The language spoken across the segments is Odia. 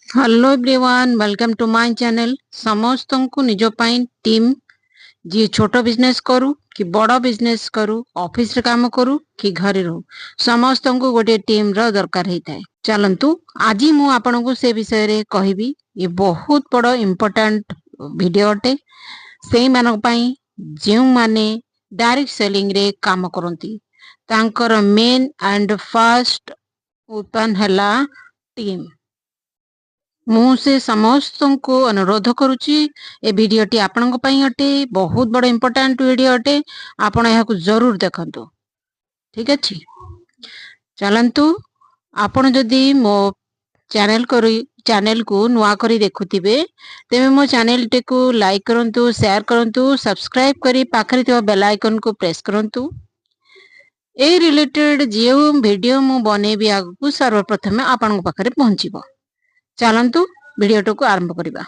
Hello everyone, welcome to my channel. ସମସ୍ତଙ୍କୁ ନିଜ ପାଇଁ ଟିମ୍, ଯିଏ ଛୋଟ ବିଜନେସ୍ କରୁ କି ବଡ଼ ବିଜନେସ୍ କରୁ, ଅଫିସରେ କାମ କରୁ କି ଘରେ ରହୁ, ସମସ୍ତଙ୍କୁ ଗୋଟିଏ ଟିମ୍ର ଦରକାର ହେଇଥାଏ। ଚାଲନ୍ତୁ, ଆଜି ମୁଁ ଆପଣଙ୍କୁ ସେ ବିଷୟରେ କହିବି। ଇଏ ବହୁତ ବଡ଼ ଇମ୍ପୋର୍ଟାଣ୍ଟ ଭିଡ଼ିଓ ଅଟେ ସେଇମାନଙ୍କ ପାଇଁ ଯେଉଁମାନେ ଡାଇରେକ୍ଟ ସେଲିଂରେ କାମ କରନ୍ତି। ତାଙ୍କର ମେନ୍ ଆଣ୍ଡ ଫାଷ୍ଟ ୱେପନ୍ ହେଲା ଟିମ୍। ମୁଁ ସେ ସମସ୍ତଙ୍କୁ ଅନୁରୋଧ କରୁଛି, ଏ ଭିଡ଼ିଓଟି ଆପଣଙ୍କ ପାଇଁ ଅଟେ। ବହୁତ ବଡ଼ ଇମ୍ପୋର୍ଟାଣ୍ଟ ଭିଡ଼ିଓ ଅଟେ, ଆପଣ ଏହାକୁ ଜରୁର ଦେଖନ୍ତୁ। ଠିକ ଅଛି, ଚାଲନ୍ତୁ। ଆପଣ ଯଦି ମୋ ଚ୍ୟାନେଲ କରି ଚ୍ୟାନେଲକୁ ନୂଆ କରି ଦେଖୁଥିବେ, ତେବେ ମୋ ଚ୍ୟାନେଲଟିକୁ ଲାଇକ୍ କରନ୍ତୁ, ସେୟାର କରନ୍ତୁ, ସବସ୍କ୍ରାଇବ କରି ପାଖରେ ଥିବା ବେଲ୍ ଆଇକନକୁ ପ୍ରେସ୍ କରନ୍ତୁ। ଏଇ ରିଲେଟେଡ୍ ଯେଉଁ ଭିଡ଼ିଓ ମୁଁ ବନେଇବି ଆଗକୁ, ସର୍ବପ୍ରଥମେ ଆପଣଙ୍କ ପାଖରେ ପହଞ୍ଚିବ। ଚାଲନ୍ତୁ, ଭିଡ଼ିଓଟାକୁ ଆରମ୍ଭ କରିବା।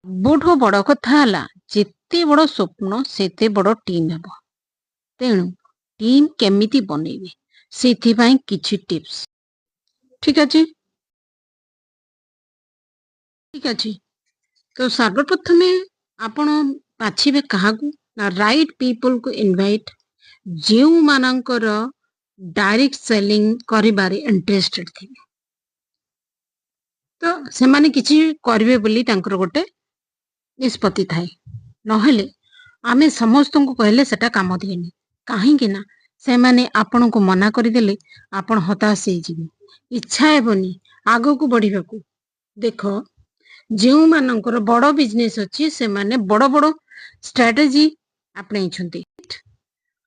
ସବୁଠୁ ବଡ଼ କଥା ହେଲା, ଯେତେ ବଡ଼ ସ୍ୱପ୍ନ ସେତେ ବଡ଼ ଟିମ୍ ହେବ। ତେଣୁ ଟିମ୍ କେମିତି ବନେଇବେ, ସେଥିପାଇଁ କିଛି ଟିପ୍ସ। ଠିକ ଅଛି? ଠିକ ଅଛି। ତ ସର୍ବପ୍ରଥମେ ଆପଣ ବାଛିବେ କାହାକୁ ନା ରାଇଟ୍ ପିପୁଲକୁ ଇନଭାଇଟ୍, ଯେଉଁମାନଙ୍କର ଡାଇରେକ୍ଟ ସେଲିଂ କରିବାରେ ଇଣ୍ଟରେଷ୍ଟେଡ ଥିବେ। ତ ସେମାନେ କିଛି କରିବେ ବୋଲି ତାଙ୍କର ଗୋଟେ ନିଷ୍ପତ୍ତି ଥାଏ। ନହେଲେ ଆମେ ସମସ୍ତଙ୍କୁ କହିଲେ ସେଟା କାମ ଦିଏନି, କାହିଁକି ନା ସେମାନେ ଆପଣଙ୍କୁ ମନା କରିଦେଲେ ଆପଣ ହତାଶ ହେଇଯିବେ, ଇଚ୍ଛା ହେବନି ଆଗକୁ ବଢିବାକୁ। ଦେଖ, ଯେଉଁମାନଙ୍କର ବଡ଼ ବିଜନେସ୍ ଅଛି, ସେମାନେ ବଡ଼ ବଡ଼ ଷ୍ଟ୍ରାଟେଜି ଆପଣେଇଛନ୍ତି।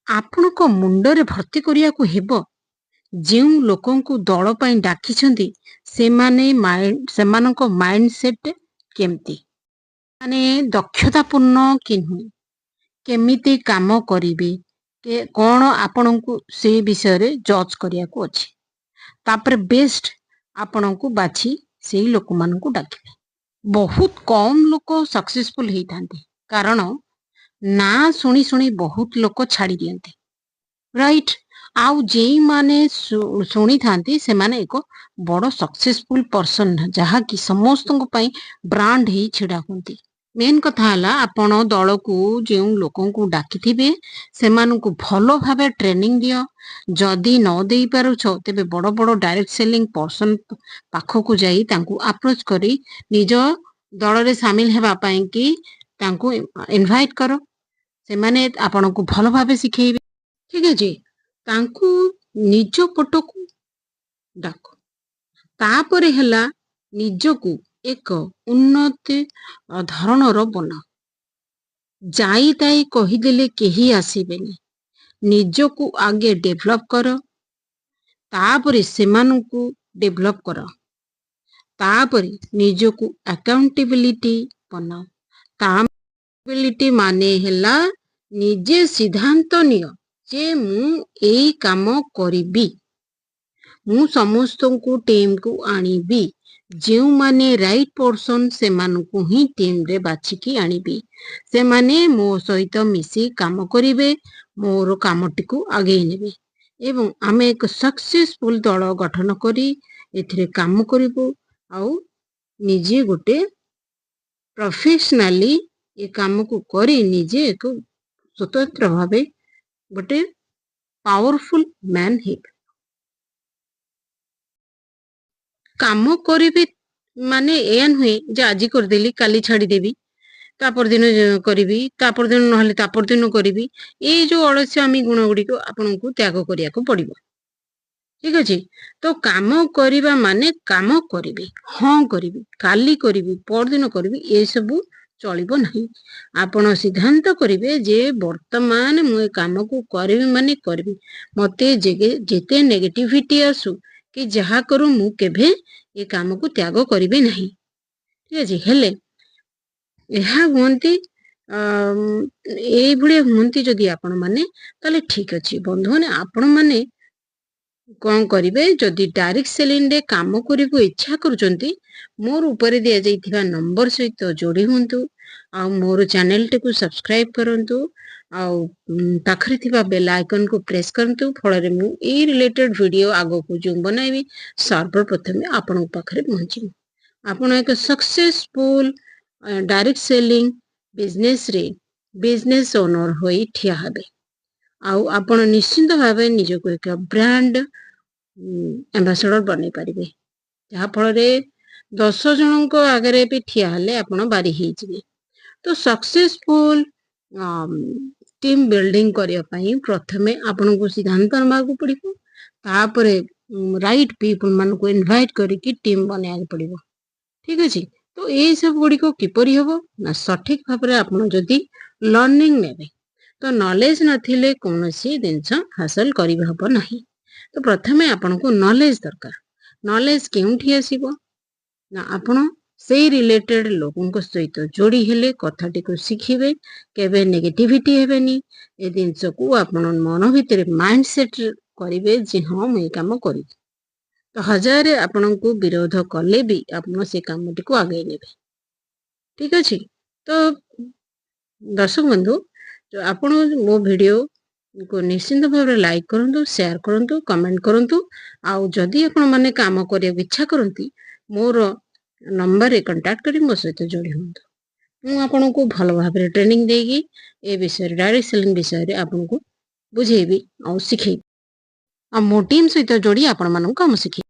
ଆପଣଙ୍କ ମୁଣ୍ଡରେ ଭର୍ତ୍ତି କରିବାକୁ ହେବ, ଯେଉଁ ଲୋକଙ୍କୁ ଦଳ ପାଇଁ ଡାକିଛନ୍ତି, ସେମାନେ ମାଇଣ୍ଡ ସେମାନଙ୍କ ମାଇଣ୍ଡ ସେଟ୍ କେମିତି, ମାନେ ଦକ୍ଷତାପୂର୍ଣ୍ଣ କି ନୁହେଁ, କେମିତି କାମ କରିବେ କଣ, ଆପଣଙ୍କୁ ସେ ବିଷୟରେ ଜଜ୍ କରିବାକୁ ଅଛି। ତାପରେ ବେଷ୍ଟ ଆପଣଙ୍କୁ ବାଛି ସେଇ ଲୋକମାନଙ୍କୁ ଡାକିବେ। ବହୁତ କମ୍ ଲୋକ ସକ୍ସେସଫୁଲ ହେଇଥାନ୍ତି, କାରଣ ନାଁ ଶୁଣି ଶୁଣି ବହୁତ ଲୋକ ଛାଡ଼ି ଦିଅନ୍ତି, ରାଇଟ୍? ଆଉ ଯେଉଁମାନେ ଶୁଣିଥାନ୍ତି, ସେମାନେ ଏକ ବଡ଼ ସକ୍ସେସଫୁଲ ପର୍ସନ, ଯାହାକି ସମସ୍ତଙ୍କ ପାଇଁ ବ୍ରାଣ୍ଡ ହେଇ ଛିଡ଼ା ହୁଅନ୍ତି। ମେନ୍ କଥା ହେଲା, ଆପଣ ଦଳକୁ ଯେଉଁ ଲୋକଙ୍କୁ ଡାକିଥିବେ, ସେମାନଙ୍କୁ ଭଲ ଭାବେ ଟ୍ରେନିଂ ଦିଅ। ଯଦି ନ ଦେଇପାରୁଛ, ତେବେ ବଡ଼ ବଡ଼ ଡାଇରେକ୍ଟ ସେଲିଂ ପର୍ସନ ପାଖକୁ ଯାଇ ତାଙ୍କୁ ଆପ୍ରୋଚ୍ କରି ନିଜ ଦଳରେ ସାମିଲ ହେବା ପାଇଁ କି ତାଙ୍କୁ ଇନଭାଇଟ୍ କର। ସେମାନେ ଆପଣଙ୍କୁ ଭଲ ଭାବେ ଶିଖେଇବେ। ଠିକ ଅଛି? ତାଙ୍କୁ ନିଜ ପଟକୁ ଡାକ। ତାପରେ ହେଲା, ନିଜକୁ ଏକ ଉନ୍ନତି ଧରଣର ବନାଅ। ଯାଇ ତାଇ କହିଦେଲେ କେହି ଆସିବେନି। ନିଜକୁ ଆଗେ ଡେଭଲପ କର, ତାପରେ ସେମାନଙ୍କୁ ଡେଭଲପ କର। ତାପରେ ନିଜକୁ ଆକାଉଣ୍ଟେବିଲିଟି ବନାଅ। ତା ମାନେ ହେଲା, ନିଜେ ସିଦ୍ଧାନ୍ତ ନିଅ ଯେ ମୁଁ ଏଇ କାମ କରିବି, ମୁଁ ସମସ୍ତଙ୍କୁ ଟିମକୁ ଆଣିବି, ଯେଉଁମାନେ ରାଇଟ୍ ପର୍ସନ ସେମାନଙ୍କୁ ହିଁ ଟିମରେ ବାଛିକି ଆଣିବି, ସେମାନେ ମୋ ସହିତ ମିଶି କାମ କରିବେ, ମୋର କାମଟିକୁ ଆଗେଇ ନେବେ ଏବଂ ଆମେ ଏକ ସକ୍ସେସଫୁଲ ଦଳ ଗଠନ କରି ଏଥିରେ କାମ କରିବୁ ଆଉ ନିଜେ ଗୋଟେ ପ୍ରଫେସନାଲି ଏ କାମକୁ କରି ନିଜେ ଏକ ସ୍ୱତନ୍ତ୍ର ଭାବେ ଗୋଟେ ପାୱାରଫୁଲ ମ୍ୟାନ୍ ହେଇପାରିବ। କାମ କରିବି ମାନେ ଏଇଆ ନୁହେଁ ଯେ ଆଜି କରିଦେଲି, କାଲି ଛାଡ଼ିଦେବି, ତା ପରଦିନ କରିବି, ତା ପରଦିନ ନହେଲେ ତା ପରଦିନ କରିବି। ଏଇ ଯୋଉ ଅଳସୁଆମି ଗୁଣ ଗୁଡ଼ିକ ଆପଣଙ୍କୁ ତ୍ୟାଗ କରିବାକୁ ପଡ଼ିବ। ଠିକ ଅଛି? ତ କାମ କରିବା ମାନେ କାମ କରିବି, ହଁ କରିବି, କାଲି କରିବି, ପରଦିନ କରିବି, ଏସବୁ ଚଳିବ ନାହିଁ। ଆପଣ ସିଦ୍ଧାନ୍ତ କରିବେ ଯେ ବର୍ତ୍ତମାନ ମୁଁ ଏ କାମକୁ କରିବି ମାନେ କରିବି। ମତେ ଯେତେ ନେଗେଟିଭିଟି ଆସୁ କି ଯାହା କରୁ, ମୁଁ କେବେ ଏ କାମକୁ ତ୍ୟାଗ କରିବି ନାହିଁ। ଠିକ ଅଛି? ହେଲେ ଏହା ହୁଅନ୍ତି, ଏଇଭଳିଆ ହୁଅନ୍ତି ଯଦି ଆପଣମାନେ, ତାହେଲେ ଠିକ ଅଛି। ବନ୍ଧୁମାନେ, ଆପଣମାନେ କଣ କରିବେ? ଯଦି ଡାଇରେକ୍ଟ ସେଲିଂରେ କାମ କରିବାକୁ ଇଚ୍ଛା କରୁଛନ୍ତି, ମୋର ଉପରେ ଦିଆଯାଇଥିବା ନମ୍ବର ସହିତ ଯୋଡ଼ି ହୁଅନ୍ତୁ ଆଉ ମୋର ଚ୍ୟାନେଲଟିକୁ ସବସ୍କ୍ରାଇବ କରନ୍ତୁ ଆଉ ପାଖରେ ଥିବା ବେଲ୍ ଆଇକନକୁ ପ୍ରେସ୍ କରନ୍ତୁ। ଫଳରେ ମୁଁ ଏଇ ରିଲେଟେଡ୍ ଭିଡ଼ିଓ ଆଗକୁ ଯେଉଁ ବନାଇବି, ସର୍ବପ୍ରଥମେ ଆପଣଙ୍କ ପାଖରେ ପହଞ୍ଚିବ। ଆପଣ ଏକ ସକ୍ସେସଫୁଲ ଡାଇରେକ୍ଟ ସେଲିଂ ବିଜନେସରେ ବିଜନେସ୍ ଓନର ହୋଇ ଠିଆ ହେବେ ଆଉ ଆପଣ ନିଶ୍ଚିନ୍ତ ଭାବେ ନିଜକୁ ଏକ ବ୍ରାଣ୍ଡ ଆମ୍ବାସଡ଼ର ବନେଇ ପାରିବେ, ଯାହାଫଳରେ 10 ଜଣଙ୍କ ଆଗରେ ବି ଠିଆ ହେଲେ ଆପଣ ବାରି ହେଇଯିବେ। ତ ସକ୍ସେସଫୁଲ ଟିମ୍ ବିଲ୍ଡିଂ କରିବା ପାଇଁ ପ୍ରଥମେ ଆପଣଙ୍କୁ ସିଦ୍ଧାନ୍ତ ନେବାକୁ ପଡ଼ିବ। ତାପରେ ରାଇଟ୍ ପିପୁଲ ମାନଙ୍କୁ ଇନଭାଇଟ୍ କରିକି ଟିମ୍ ବନେଇବାକୁ ପଡ଼ିବ। ଠିକ ଅଛି? ତ ଏଇ ସବୁ ଗୁଡ଼ିକ କିପରି ହେବ ନା, ସଠିକ ଭାବରେ ଆପଣ ଯଦି ଲର୍ଣ୍ଣିଂ ନେବେ। ତ ନଲେଜ ନଥିଲେ କୌଣସି ଜିନିଷ ହାସଲ କରି ହେବ ନାହିଁ। ତ ପ୍ରଥମେ ଆପଣଙ୍କୁ ନଲେଜ ଦରକାର। ନଲେଜ କେଉଁଠି ଆସିବ ନା, ଆପଣ ସେଇ ରିଲେଟେଡ ଲୋକଙ୍କ ସହିତ ଯୋଡ଼ି ହେଲେ କଥାଟିକୁ ଶିଖିବେ। କେବେ ନେଗେଟିଭିଟି ହେବେନି। ଏ ଜିନିଷକୁ ଆପଣ ମନ ଭିତରେ ମାଇଣ୍ଡ ସେଟ୍ କରିବେ ଯେ ହଁ, ମୁଁ ଏଇ କାମ କରିବି। ତ ହଜାରେ ଆପଣଙ୍କୁ ବିରୋଧ କଲେ ବି ଆପଣ ସେ କାମଟିକୁ ଆଗେଇ ନେବେ। ଠିକ ଅଛି? ତ ଦର୍ଶକ ବନ୍ଧୁ, ଆପଣ ମୋ ଭିଡ଼ିଓକୁ ନିଶ୍ଚିନ୍ତ ଭାବରେ ଲାଇକ୍ କରନ୍ତୁ, ସେୟାର କରନ୍ତୁ, କମେଣ୍ଟ କରନ୍ତୁ। ଆଉ ଯଦି ଆପଣମାନେ କାମ କରିବାକୁ ଇଚ୍ଛା କରନ୍ତି, ମୋର ନମ୍ବରରେ କଣ୍ଟାକ୍ଟ କରି ମୋ ସହିତ ଯୋଡ଼ି ହୁଅନ୍ତୁ। ମୁଁ ଆପଣଙ୍କୁ ଭଲ ଭାବରେ ଟ୍ରେନିଂ ଦେଇକି ଏ ବିଷୟରେ, ଡାଇରେକ୍ଟ ସେଲିଂ ବିଷୟରେ ଆପଣଙ୍କୁ ବୁଝେଇବି ଆଉ ଶିଖେଇବି ଆଉ ମୋ ଟିମ୍ ସହିତ ଯୋଡ଼ି ଆପଣମାନଙ୍କୁ କାମ ଶିଖେଇବି।